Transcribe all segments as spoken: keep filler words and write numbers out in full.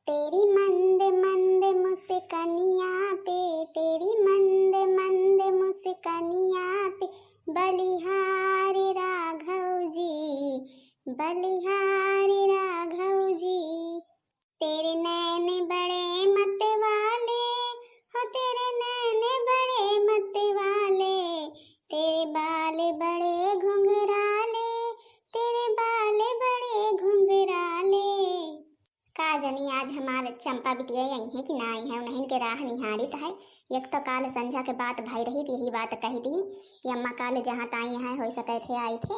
तेरी मंद मंद मुस्कनिया पे, तेरी मंद मंद मुस्कनिया पे, बलिहारी राघव जी, बलिहारी राघव जी। तेरे नैन बड़े मत वाले, हो तेरे नैन बड़े मत वाले, तेरे बाल बड़े घुंघराले, तेरे बाल बड़े घुंघराले। का जनी आज हमार चंपा बिटिया आई है कि ना आई है, उन्हीं के राह निहारित है। एक तो काल संझा के बात भई रही, यही बात कही दी कि अम्मा काल जहाँ ताई हैं, हो सके थे आई थे,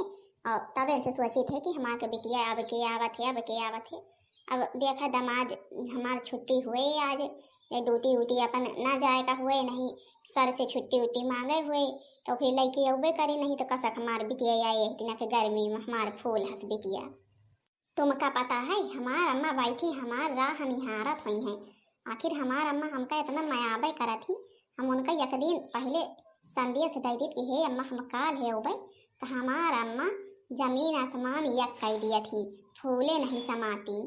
और तबे से सोची थे कि हमार के बिटिया अब के आवत है, अब के आवत है। अब देखा दमाद हमार छुट्टी हुए आज, ये ड्यूटी उटी अपन ना जाए का हुए, नहीं सर से छुट्टी उट्टी मांगे हुए, तो फिर लइके अउबे करी, नहीं तो कसक हमार बिटिया आई है, इतना के गर्मी में हमार फूल हंस बिटिया। तुमका पता है, हमार अम्मा बैठी हमार राह निहारत हुई हैं। आखिर हमार अम्मा हमका इतना मयाबे करत ही, हम उनका एक दिन पहले संदेश दे दीत कि हे अम्मा, हम काल है अउबे, तो हमार अम्मा जमीन आसमान एक कई दियत ही, फूले नहीं समाती।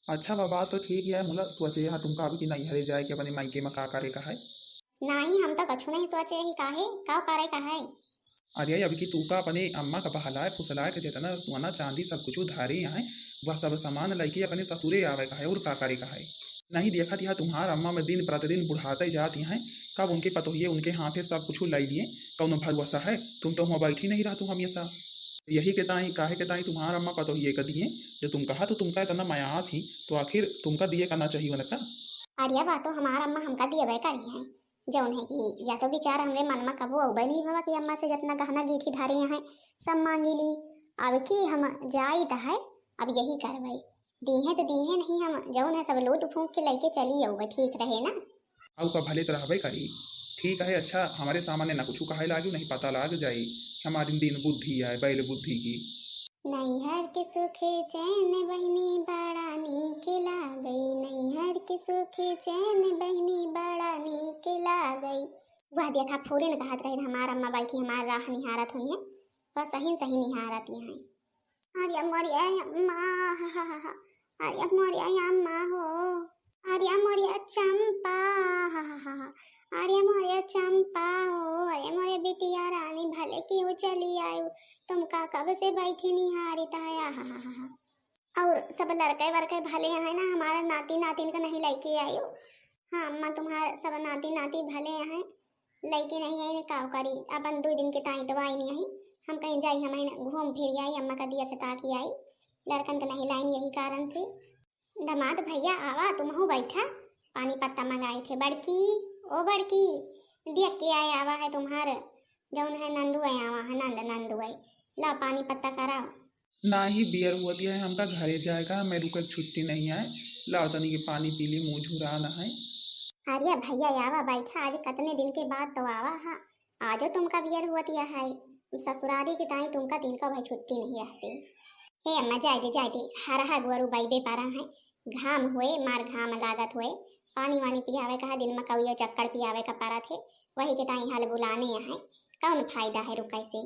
अच्छा बा, बात तो ठीक है, मुला सोचे यहाँ तुमका अबकी नैहरे जाए के अपने मायके में का करे का है? नहीं, हम तो कछु नहीं सोचे ही, काहे, का करे का है? अरे, अबकी तू का अपने अम्मा का बहलाए फुसलाए के जितना सोना चांदी सब कुछ उधारे आए, वह सब सामान लइके अपने ससुरे आवे का है, और का करे का है? नहीं देखत यहाँ तुम्हार अम्मा में दिन प्रतिदिन बुढ़ाते जात हैं, कब उनके पतोहिए उनके हाथे सब कुछ लाई लिए, कौनो भरोसा है? तुम तो हुआँ बैठी नहीं रहतू हमेशा। यही के ताई, काहे के ताई तुम्हार अम्मा पतोहिए का दिए, जो तुम कहा तो तुमका इतना मयात ही, तो आखिर तुमका दिए का ना चाहिए उनका? अरे बा तो हमार अम्मा हमका दिए करी है, जौन है कि या तो बेचारा हमरे मन में कबो अउबे नहीं भवा कि अम्मा से जितना गहना गीठी धारे हैं, सब मांगी ली। अब की हम जाई त है, अब यही करवाई। दीहे तो दीहे नहीं, हम जौन है सब लूट फूंक के लइके चली अउबे, ठीक रहे ना? अउ का भले तो रहबे करी। ठीक है, अच्छा, हमारे सामने ना कुछ कहे लागू, नहीं पता लाग जाई कि हमारी दिन बुद्धि है, बैल बुद्धि की। नैहर के सुख चैन बहिनी बड़ा नीक लागई, नैहर के सुख चैन बहिनी बड़ा नीक लागई। वह देखा, फूरे न कहत रहे, हमार अम्मा बैठी हमार राह निहारत हुई हैं, बस सही सही निहारत ही हैं। अरे मोरे अम्मा, हा, हा, हा, हा। अरे मोरे अम्मा हो, अरे मोरे चंपा, हा, हा, हा, हा। अरे मोरे चंपा हो, अरे मोरे बिटिया रानी, भले क्यों चली आयु, तुमका कब से बैठी निहारित है, हा, हा, हा, हा। और सब लड़के वड़के भले हैं ना, हमारा नाती नातिन का नहीं लइके आयु। हाँ अम्मा, तुम्हार सब नाती नाती भले हैं, लइके नहीं आई, का करी, अपन दो दिन के ताई तो आई नहीं आई। हम कहीं जाई, हम घूम फिर आई, अम्मा का दिया ताकि आई, लड़कन के नहीं लाइन यही कारण से। दामाद भैया आवा, तुमहू बैठा, पानी पत्ता मंगाए थे। बड़की, ओ बड़की, देख के आए आवा है तुम्हार, जौन है नंदू है, आवा है नंद, नंदू है, ला पानी पत्ता कराओ। नाही बियर हुआ दिया है, हमका घरे जाए का, मैं रुके छुट्टी नहीं आए, लाओ तनी के पानी पी ली, मुँह झुरान है। अरे भैया आवा बैठा, आज कतने दिन के बाद तो आवा हा, आजो तुमका बियर हुआ दिया है, ससुरारी के ताई तुमका दिन का भाई छुट्टी नहीं रहती। हे अम्मा, जाए दे, जाए दे, हरहा गोरू बाइबे पारा है, घाम हुए, मार घाम लागत हुए, पानी वानी पियावे का, दिन में कौयो चक्कर पियावे का पारा थे, वही के ताई हाल बुलाने है, कौन फायदा है रुके से।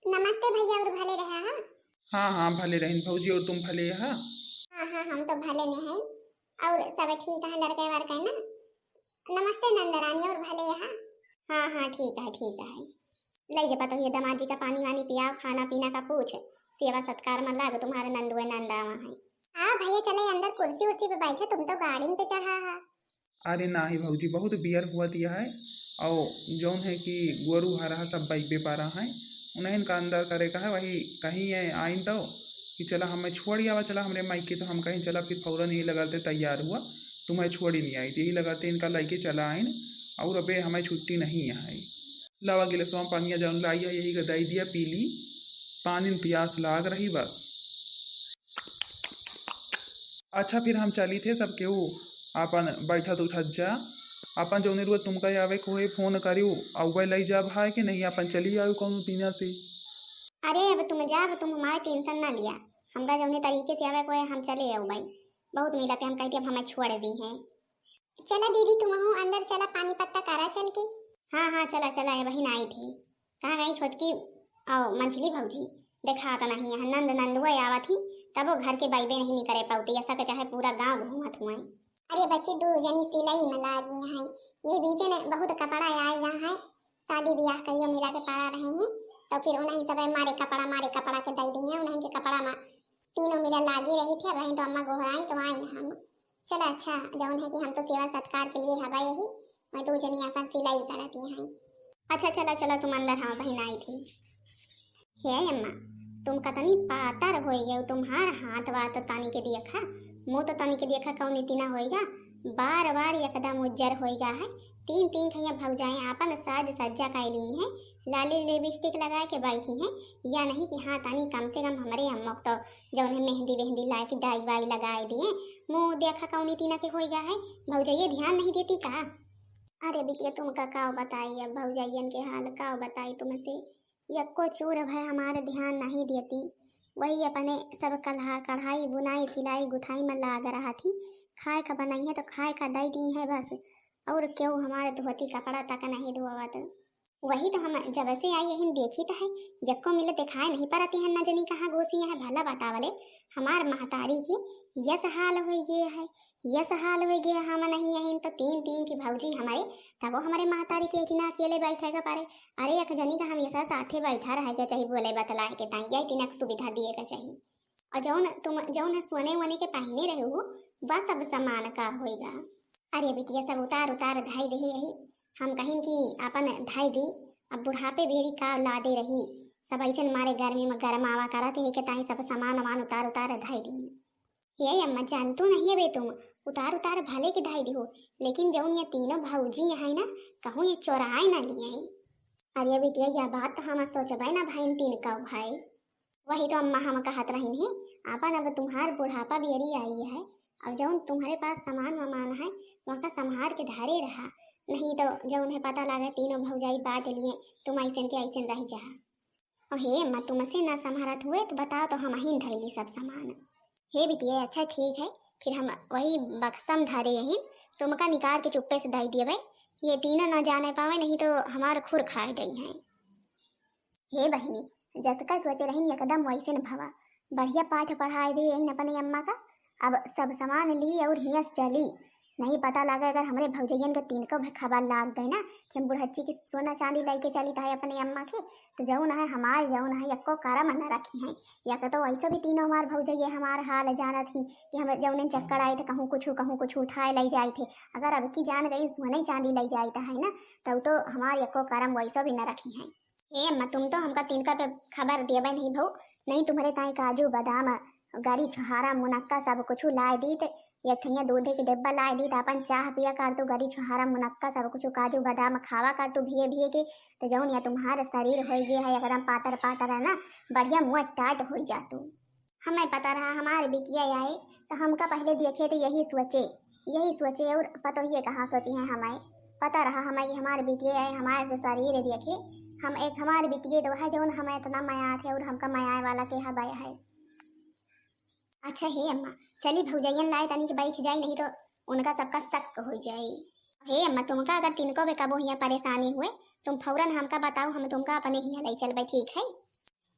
नमस्ते भैया, और भले रहा हा? हाँ, हाँ, भले रहिन भौजी, और तुम भले हा? हाँ, हाँ, हम तो भले में हैं, और सब ठीक है, लड़के वड़के ना? नमस्ते नंदरानी, और भले हा? हाँ, हाँ, ठीक है, ठीक है। ले जा पतोहिए दामाद जी का पानी वानी पियाओ, खाना पीना का पूछ, सेवा सत्कार में लाग, तुम्हारे नंदुए नंद आवा हैं। हाँ भैया, चले अंदर कुर्सी उर्सी पे बैठे, तुम तो गाड़ी में पे चढ़ा हा। अरे नाही भौजी, बहुत बियर हुआ दिया है, और जौन है कि गोरू हरहा सब बाइबे पारा है, उन्हें का अंदर करे का है, वही कहीं है आइन तो कि चला हमें छोड़ आवा, चला हमरे मायके, तो हम कहीं चला, फिर फौरन यही लगाते तैयार हुआ, तुम्हें छोड़ी नहीं आई, यही लगाते इनका लइके चला आइन, और अबे हमें छुट्टी नहीं है। लावा गिलसवा पनिया जौन लाई है, यही का दई दिया, पी ली, पानी में प्यास लाग रही बस। अच्छा, फिर हम चली थे, सब केहू आपन बैठत उठत जा, आपन जौने रुआ तुमका आवे को होए, फोन करियो, अउबे लई जा भाई के, नहीं आपन चली आयो कौनो दिना से। अरे, अब तुम जा, अब तुम हमारे टेंशन ना लिया, हमका जौने तरीके से आवे को होए, हम चले अउबे। बहुत मिला से हम कहती, अब हमें छोड़ दी हैं। चला दीदी, तुमहू अंदर चला, पानी पत्ता करा चल के। हाँ, हाँ, चला, चला, ये बहिन आई थी। कहाँ गई छोटकी? ओ, मंझली भौजी, देखा तो नहीं, यहाँ नंद नंदुआ आवत ही, तबो घर के बाइबे नहीं निकरे पाउती, ऐसा के चाहे पूरा गांव घूमत हुए। अरे बच्ची, दू जनी सिलाई में लागी हैं। ये बीचे ने बहुत कपड़ा आए गए हैं, शादी ब्याह कहियो मिला के पड़ा रहे हैं, तो फिर उन्हीं सब मारे कपड़ा, मारे कपड़ा के दे दिए, उन्हीं के कपड़ा में तीनों मिला लागी रही थे। अब तो अम्मा गोहराई तो आई ना हम। चला अच्छा, जौन है कि हम तो सेवा सत्कार के लिए हवा यही, मैं दू जनी अपन सिलाई करती हैं। अच्छा चला चला, तुम अंदर, हाँ बहन आई थी। हे अम्मा, तुम कतनी पातर होई गयो, तुम्हार हाथ बा तो तनी के देखा, मुँह तो तनी के देखा कौन इतनी ना होइगा, बार बार एकदम उज्जर होइगा है। तीन तीन ठैया भौजाएं आपन साज सज्जा कैली हैं, लाली लिपस्टिक लगा के बैठी हैं, या नहीं कि हाँ तनी कम से कम हमरे अम्मा को तो जौन है मेहंदी वेहंदी ला के डाई वाई लगाए दिए, मुँह देखा कौन इतनी ना के होइगा है, भौजाइये ध्यान नहीं देती का? अरे बिटिया, तुमका का बताई, अब भौजाइयन के हाल का बताई तुमसे। यक्को चूर भय हमार ध्यान नहीं देती, वही अपने सब कलहा, कढ़ाई, बुनाई, सिलाई, गुथाई में लाग रहा थी। खाए का बनाई है तो खाए का दई दी है बस, और क्यों हमारे धोती कपड़ा तक नहीं धोवत। वही तो हम जब से आई यही देखी तो है, यक्को मिले दिखाए नहीं परती है, न जनी कहाँ घुसी है। भला बतावले, हमार महतारी की यस हाल हो गया है, यस हाल हो गया। हम नहीं यही तो तीन तीन की भौजी हमारे, तब वो हमारे महतारी के इतना अकेले बैठे का पारे। अरे एक जनी का हम ऐसा साथे बैठा रहे के चाहिए, बोले बतलाए के ताई, यही तीन सुविधा दिए के चाहिए। और जौन तुम, जौन है सोने वोने के पहने रहे हो, वह सब सामान का होएगा? अरे बिटिया, सब उतार उतार धाई दे यही। हम कहिन कि अपन धाई दी, अब बुढ़ापे बेरी का लादे रही। सब ऐसे मारे गर्मी में गरमावा करत है के ताई सब सामान वामान उतार उतार धाई दी। हे अम्मा, जानतू नहीं है बे तुम, उतार उतार भले के धाई दिहो, लेकिन जौन ये तीनों भौजी है ना, कहूँ ये चोराए ना लिए। अरे बिटिया, यह बात तो हम सोचबे ना भाई, तीन का भाई। वही तो अम्मा हम कहत रही है, आपन अब तुम्हार बुढ़ापा बेरी आई है, अब जौन तुम्हारे पास सामान वामान है, वहाँ संभार के धरे रहा, नहीं तो जौन है पता लगे तीनों भौजाई बांट लिए, तुम ऐसन के ऐसन रह जा। और हे अम्मा, तुमसे ना संभारत हुए तो बताओ, तो हम ही धैली सब सामान। हे बिटिया, अच्छा ठीक है, फिर हम वही बक्सम धरे यही, तुमका निकाल के चुप्पे से दे दिए भाई, ये तीनों ना जाने पावे, नहीं तो हमार खुर खाए गई हैं। हे बहिनी, जसका सोचे रही एकदम वैसे न भवा, बढ़िया पाठ पढ़ाए दे यही अपने अम्मा का। अब सब सामान ली और हियस चली, नहीं पता लगे अगर हमरे भौजैयन के तीन को भी खबर लाग गए ना कि हम बुढ़च्ची की सोना चांदी लेके चली तो है अपने अम्मा के, तो जौन है हमार जौन है यक्को करम न रखी हैं। या तो, तो वैसे भी तीनों हमार भौजैये हमार हाल जानत ही कि हम जौने चक्कर आए थे, कहूँ कुछ कहूँ कुछ उठाए ले जाए थे। अगर अब की जान गई सोने चांदी ले जाए तो है ना, तब तो हमार यक्को करम वैसे भी न रखी हैं। हे अम्मा, तुम तो हमका तिनका पे खबर देबे नहीं भऊ, नहीं तुम्हरे ताई काजू, बादाम, गरी, छोहारा, मुनक्का सब कुछ लाए दीत। एक ठैया दूध के डिब्बा लाए दीत, अपन चाह पिया कर तू, गरी, छोहारा, मुनक्का सब कुछ, काजू, बादाम खावा कर तू भिये भिये के, तो जौन या तुम्हारे शरीर हो गए है एकदम पातर पातर है ना, बढ़िया मोट टाइट हो जा तू। हमें पता रहा हमारे बिटिया आए, तो हमका पहले देखे तो यही सोचे, यही सोचे और पतोहिए कहाँ सोची हैं हमें। पता रहा हमें कि हमारे बिटिया आए, हमारे से शरीर देखे, हम एक हमारे बिटिया तो है जौन हमें इतना मया थे और हमका मयाए वाला के हवा है। अच्छा हे अम्मा, चली भौजैयन लाए तनी के बैठ जाई, नहीं तो उनका सबका शक हो जाई। हे अम्मा, तुमका अगर तिनको भी कबो हियाँ परेशानी हुए, तुम फौरन हमका बताओ, हम तुमका अपने हियाँ ले चलबे, ठीक है?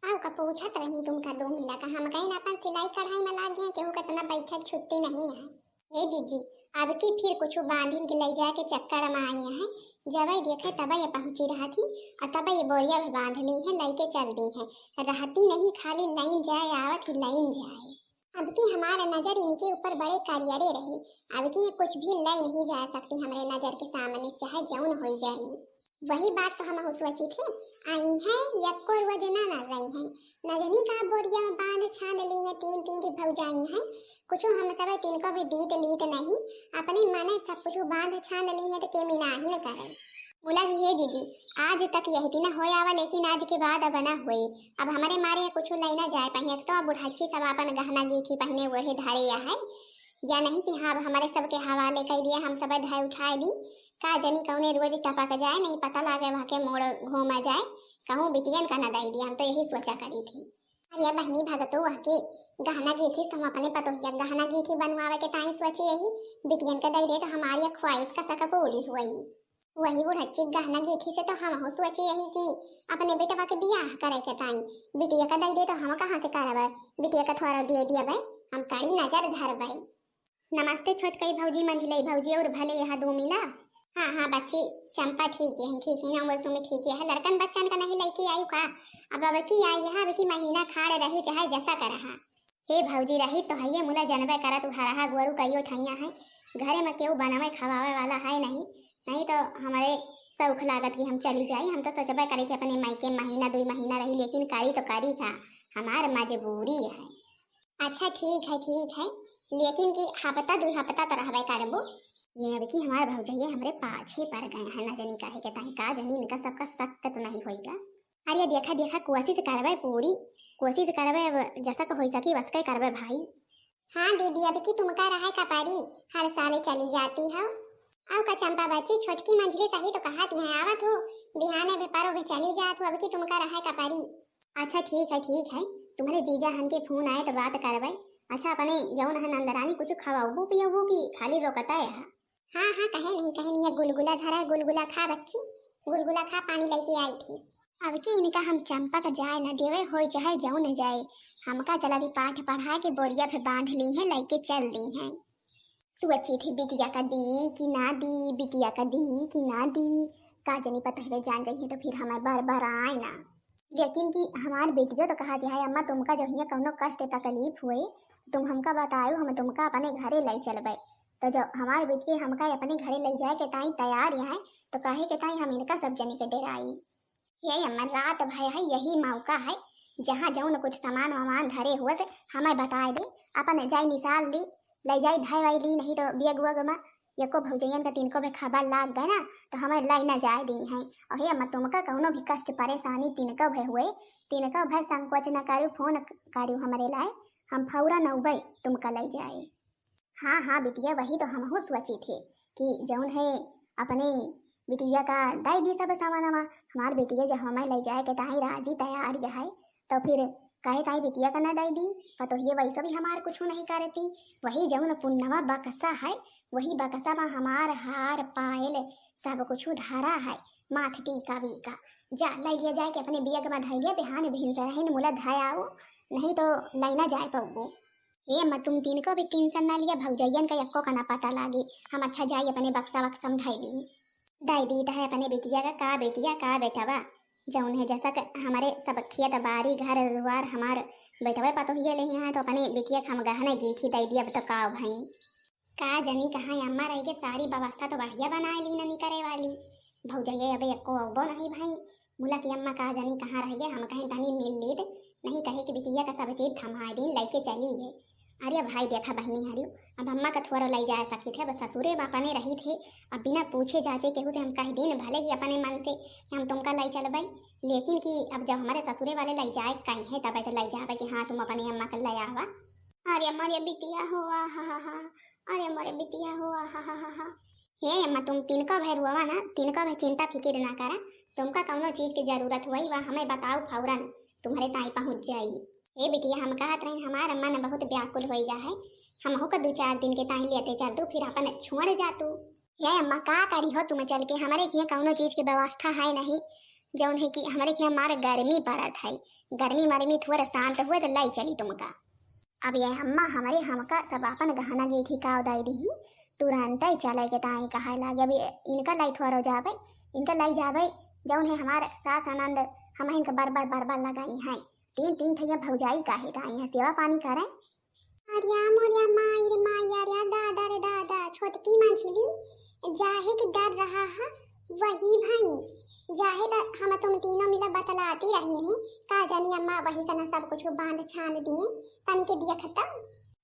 आओ का पूछत रही तुमका दो मिला का, हम कहीं अपन सिलाई कढ़ाई में लाग गए, केहू कितना बैठक छुट्टी नहीं है। हे जीजी, अब की फिर कुछ बांधिन के ले जाए के चक्कर में आई हैं, जबे देखे तबे ये पहुँची रहा थी और तबे ये बोरिया भी बांध ली है, लेके चल दी है। रहती नहीं खाली लाइन जाए, आवत ही लाइन जाए। अब की हमारा नजर इनके ऊपर बड़े करियरे रही, अब की ये कुछ भी ले नहीं जा सकती हमरे नजर के सामने, चाहे जौन हो जाए। वही बात तो हम सोची थे, आई हैं यक्को रोज ना ना रही हैं, नजनी का बोरिया में बांध छान ली है, तीन तीन की भौजाई हैं, कुछ हम सब तिनको भी दीत लीत नहीं, अपने मने सब कुछ बांध छान ली है तो के मिनाही न करे। बोला कि हे जीजी, आज तक यही दिन होय आवा, लेकिन आज के बाद अब ना होई। अब हमारे मारे कुछ ले ना जाए पाई। एक तो अब बुढ़ाची सब अपन गहना गीठी पहने ओढ़े धारे या है, या नहीं कि हाँ, अब हमारे सबके हवाले कर दिया, हम सब धाय उठाए दी। का जनी कौने रोज टपक जाए, नहीं पता लागे वहाँ के मोड़ घूमा जाए, कहूँ बिटियन का न दे दिया। हम तो यही सोचा करी थी। अरे बहनी भगतो, वह के गहना गीठी से हम अपने पतोहिया गहना गीठी बनवावे के ताई सोचे यही, बिटियन का दे दे तो हमारी ख्वाहिश का सका पूरी हुई। वही बुढ़च्ची गहना गीठी से तो हम हो सोचे यही कि अपने बेटवा के बियाह करे के ताई, बिटिया का दे दे तो हम कहाँ से करबे, बिटिया का थोड़ा दे दिया भाई, हम कड़ी नजर धरबे। नमस्ते छोटकई भौजी, मंझलई भौजी, और भले यहाँ दो मिला। हाँ, हाँ बच्ची, चंपा ठीक है, ठीक है ना, उम्र तुम्हें ठीक है। लड़कन बच्चन का नहीं लेके आयु का? अब, अब की आई यहाँ, अब की महीना खाड़ रही, चाहे जैसा कर रहा। हे भौजी, रही तो है ये मुला, जनबे करा तू हरहा गोरू कहियो ठैया है, घरे में केहू बनावे खवावे वाला है नहीं, नहीं तो हमारे शौक लागत कि हम चली जाई। हम तो सोचबे करे कि अपने मायके महीना दुई महीना रही, लेकिन करी तो करी का, हमार मजबूरी है। अच्छा ठीक है, ठीक है, लेकिन कि हफ्ता दुई हफ्ता तो रहबे करबो। ये अब की हमार भौजैया हमरे पाछे पड़ गए हैं, ना जानी काहे के ताई, का जानी इनका सबका शक तो नहीं होइगा। अरे देखा देखा, कोशिश करबे पूरी, कोशिश करबे, अब जसक होई सकी वसके करबे भाई। हाँ दीदी, अब की तुमका रहे का पड़ी, हर साल चली जाती हो। अउ का चंपा बच्ची, छोटकी मंझली सही तो कहत है, आवत हो, बिहाने भी परो भी चली जात हो, अब की तुमका रहे का पड़ी। अच्छा ठीक है, ठीक है, तुम्हारे जीजा हन के फोन आए तो बात करबे। अच्छा अपने जौन है नंदरानी कुछ खवाबू पियबू कि खाली रोकता है? हाँ, हाँ, कहे नहीं, कहे नहीं, ये गुलगुला धरा है, गुलगुला खा बच्ची, गुलगुला खा, पानी लेके आई थी। अब की इनका हम चंपा का जाए न देवे, होई चाहे जौन जाए, हमका चला दी पाठ पढ़ा के बोरिया पे बांध ली है, लेके चल दी है। सोची थी बिटिया का दी कि ना दी, बिटिया का दी कि ना दी, का जनी पतोहवे जान जाइए तो फिर हमें बर बर आए ना। लेकिन कि हमार बेटियो तो कहा दिया है, अम्मा तुमका जो हियाँ कौनो कष्ट तकलीफ हुए, तुम हमका बतायो, हम तुमका अपने घरे ले चलबे। तो जो हमार बेटिया हमका अपने घरे ले जाए के ताई तैयार है, तो कहे के ताई हम इनका सब जनी के डेराई। ये अम्मा, रात भय है, यही मौका है, जहाँ जौन कुछ सामान वामान धरे हुए से हमें बताए दे, अपन जाई निसाल ली, ले जाई धय वाई ली, नहीं तो बेग वग में एको भौजैयन का तिनको भी खबर लाग गए ना, तो हमें ले न जाए दी हैं। और हे अम्मा, तुमका कौनो भी कष्ट परेशानी तिनको भी हुए, तिनको भी संकोच न करू, फोन करू हमरे लाए, हम फौरन अउबे तुमका ले जाए। हाँ, हाँ बिटिया, वही तो हमहू सोची थे कि जौन है अपने बिटिया का दे दी सब सामानवा। हमार बिटिया जब हमें ले जाए के ताई राजी तैयार है, तो फिर काहे ताई बिटिया का ना दे दी? पतोहिए वैसे भी हमार कुछ नहीं करती। वही जौन पुन्नवा बक्सा है, वही बक्सा में हमार हार पायल सब कुछ धरा है, माथ टीका वीका। जा ले लिया जाए के अपने बेग में धै लिया, बिहान भिनसरहिन मुला धै आओ, नहीं तो ले ना जाए पउबू। ए अम्मा, तुम तिनको भी टेंशन ना लिया, भौजैयन का यक्को का ना पता लागी। हम अच्छा जाई अपने बक्सा वक्सा में धै ली। दे दी तो है अपने बिटिया का, का बिटिया का बेटवा, जौन है जसक हमारे सब खेत बारी घर दुआर हमार बेटवे पतोहिए ले हैं, तो अपने बिटिया का हम गहने गीठी दे दी। अब तो का भाई, का जनी कहाँ अम्मा रह के सारी व्यवस्था तो बढ़िया बनाए ली ननी करे वाली। भौजैया अब एको अउबो नहीं भाई। मुला की अम्मा का जनी कहाँ रह गए, हम कहें तनी मिल लीत, नहीं कहे कि बिटिया का सब चीज थमाए दिन लेके चली है। अरे भाई देखा बहनी हरियो, अब अम्मा का थोड़ा ले जाए सकी थे, अब ससुरे में अपने रही थे, अब बिना पूछे जाचे केहू से हम कह दिन भले ही अपने मन से कि हम तुमका ले चलबे, लेकिन कि अब जब हमारे ससुरे वाले ले जाए कहीं है तब तो ले जाबे कि हाँ तुम अपने अम्मा का ले आवा। अरे मोरे बिटिया हो आ हा हा हा, अरे मोरे बिटिया हो आ हा हा हा हा। हे अम्मा, तुम तिनको भय रुआवा ना, तिनको भय चिंता फिकिर ना करा, तुमका कौनो चीज की जरूरत हुई वा हमें बताओ, फौरन तुम्हारे ताई पहुँच जाई। हे बिटिया, हम कहत रही हमार मन बहुत व्याकुल होई गा है, हमहू का दो चार दिन के ताई लेते चल तू, फिर अपन छोड़ जा तू। हे अम्मा, का करी हो तुम चल के, हमारे किया कौनो चीज की व्यवस्था है नहीं, जौन है कि हमारे किया मार गर्मी पड़त है, गर्मी मर्मी थोड़ा शांत हुए तो लाई चली तुमका। अब ये अम्मा हमरे हमका सब अपन गहना गीठी का उदाई दी, तुरंत ही चले के ताई कहे लागे। अब ये इनका लाई थोरो जाबे, इनका लाई जाबे, जौन है हमार सास आनंद हम इनका बार बार बार बार लगाई हैं। तीन तीन ठैया भौजाई काहे ताई है सेवा पानी करें। अरे मोरिया माई रे माई, अरे दादा रे दादा, छोटकी मंझली जाहे के डर रहा है वही भाई, जाहे डर हम तुम तीनों मिला बतलाती रही नहीं, का जानी अम्मा वही कना सब कुछ बांध छान दिए, तनी के दिया खत्म।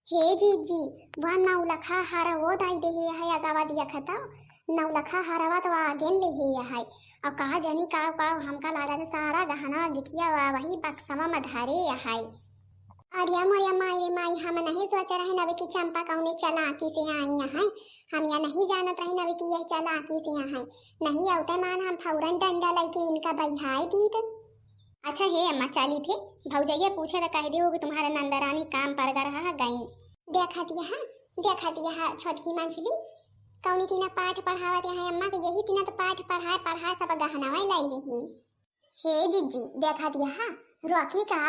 हे जीजी, वह नौलखा हारा वो दाई दे है अगावा दिया खत्म, नौलखा हारावा तो आगे ले है, और का जानी का का हमका लागत सारा गहना गिठिया वा वही बक्सवा में धरे है। अरे मोरिया माई रे माई, हम नहीं सोच रहे नवे कि चंपा कौने चालाकी से आई है, हम यह नहीं जानत रहे नवे कि यह चालाकी से आई है। नहीं औते मान हम फौरन डंडा लेके इनका बहियाए दीत। अच्छा हे अम्मा, चाली थे भौजैया पूछे तो कह दियो कि तुम्हारे नंदरानी काम पर रहा है गई। देखा दिया है, देखा दिया है छोटकी मंझली, कौनी तीना पाठ पढ़ावत है अम्मा के, यही तीना तो पाठ पढ़ाए पढ़ाए सब गहनावा ले ली। हे जीजी, देखा दिया है, रोकी का?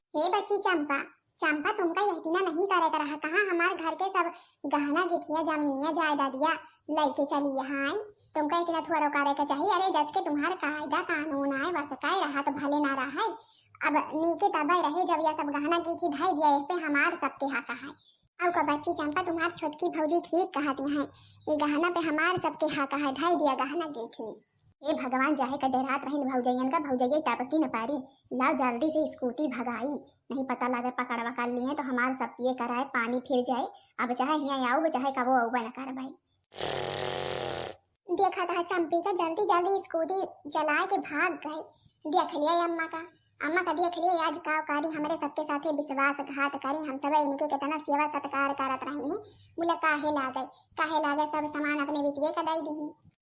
हे बच्ची चंपा, चंपा तुमका यह तीना नहीं करे का रहा, कहाँ हमारे घर के सब गहना गिठिया जमीनिया जायदादिया लइके चली यहाँ आई। तुमका इतना थोड़ा करे के चाहिए। अरे जस के तुम्हार कायदा कानून आए, बस का रहा तो भले ना रहा है। अब नीके तबे रहे जब यह सब गहना गिठी धई दिया, इस पे हमार सबके हक है। अब का बच्ची चंपा, तुम्हार छोटकी भौजी ठीक कहती हैं, ये गहना पे हमार सबके हक है, धई दिया गहना गिठी। हे भगवान, जाहे का डेरात रहिन भौजैयन का, भौजैया टपकी न पारी। लाओ जल्दी से स्कूटी भगाई, नहीं पता लागे पकड़वा कर लिए तो हमार सब पिए कराए पानी फिर जाए। अब चाहे हियाँ आउब चाहे कबो आउबे न करबै। देखा था चंपी का जल्दी जल्दी स्कूटी चलाए के भाग गए। देख लिया ये अम्मा का, अम्मा का देख लिया आज का करी, हमरे सबके साथे विश्वासघात करी। हम सब इनके कितना सेवा सत्कार करत रही हैं, बोला काहे लागे, काहे लागे, सब सामान अपने बिटिये का दई दी।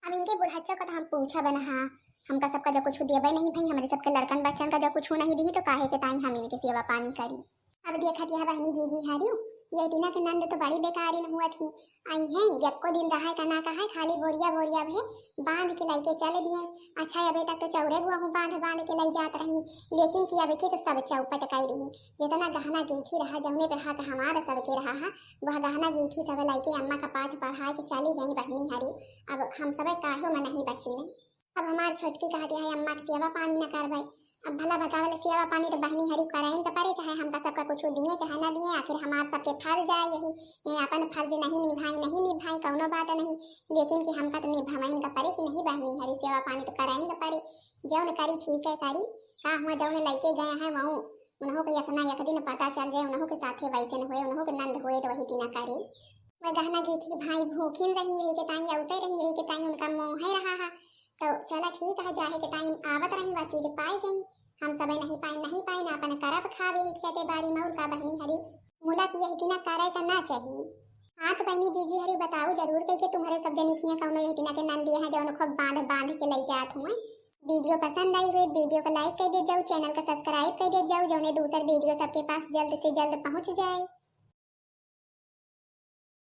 अब इनके बुढ़च्चो का तो हम पूछब न, हाँ, हमका सबका जो कुछ देबे नहीं भाई, हमरे सबके लड़कन बच्चन का जो कुछ नहीं दी तो काहे के ताई हम इनके सेवा पानी करी। अब देखत यह बहनी जीजी हरियो, ये दिना के नंद तो बड़ी बेकारिन हुआ थी। आई हैं, यक्को दिन रहा का ना कहा, खाली बोरिया बोरिया भे बांध के लइके चल दिए। अच्छा, अबे तक तो चौरे गुआ हूँ बांध बांध के लई जात रही, लेकिन कि अब की तो सब चौपट कई रही। जितना गहना गीठी रहा, जौने पे हक हमार सबके रहा है, वह गहना गीठी सब लइके अम्मा का पाठ पढ़ाए के चली गई बहनी हरी। अब हम सब काहो में नहीं बची नहीं। अब हमार छोटकी कहती है अम्मा के सेवा पानी न करबै। अब भला बतावल सेवा पानी तो बहनी हरी करैन तो परे, चाहे हमका सबका कुछ दिए चाहे न दिए, आखिर हमार सबके फर्ज आए यही। ये अपन फर्ज नहीं निभाई, नहीं निभाई, कौनो बात नहीं, लेकिन कि हमका तो निभाइन का परे कि नहीं बहनी हरी, सेवा पानी तो करैन का परे। जौन करी ठीक है करी, का हुआ जौन लइके गए हैं वहू, उन्हों के एक ना एक दिन पता चल जाए, उन्हों के साथे वैसे न हुए, उन्हों के नंद हुए तो वही दिना करे। मैं गहना गीठी भाई भूखिन रही, यही के ताई औते रही, यही के ताई उनका मोह है रहा है। तो चला ठीक है, जाहे के ताई आवत रही, वह चीज पाई गई। हम सबे नहीं पाए, नहीं पाए, ना अपन करब खावे ही खेते बाड़ी में, और का बहनी हरी। मुला की यही दिना करे का ना चाहिए। हाँ तो बहनी जीजी हरी बताओ जरूर कह के तुम्हारे सब जनी किया कौनो यही दिना के नंद दिया है, जौन खूब बांध बांध के लई जात हुए। वीडियो पसंद आई हुई, वीडियो को like कर दे जाओ, चैनल का सब्सक्राइब कर दे जाओ, जौने दूसर वीडियो सबके पास जल्द से जल्द पहुँच जाए।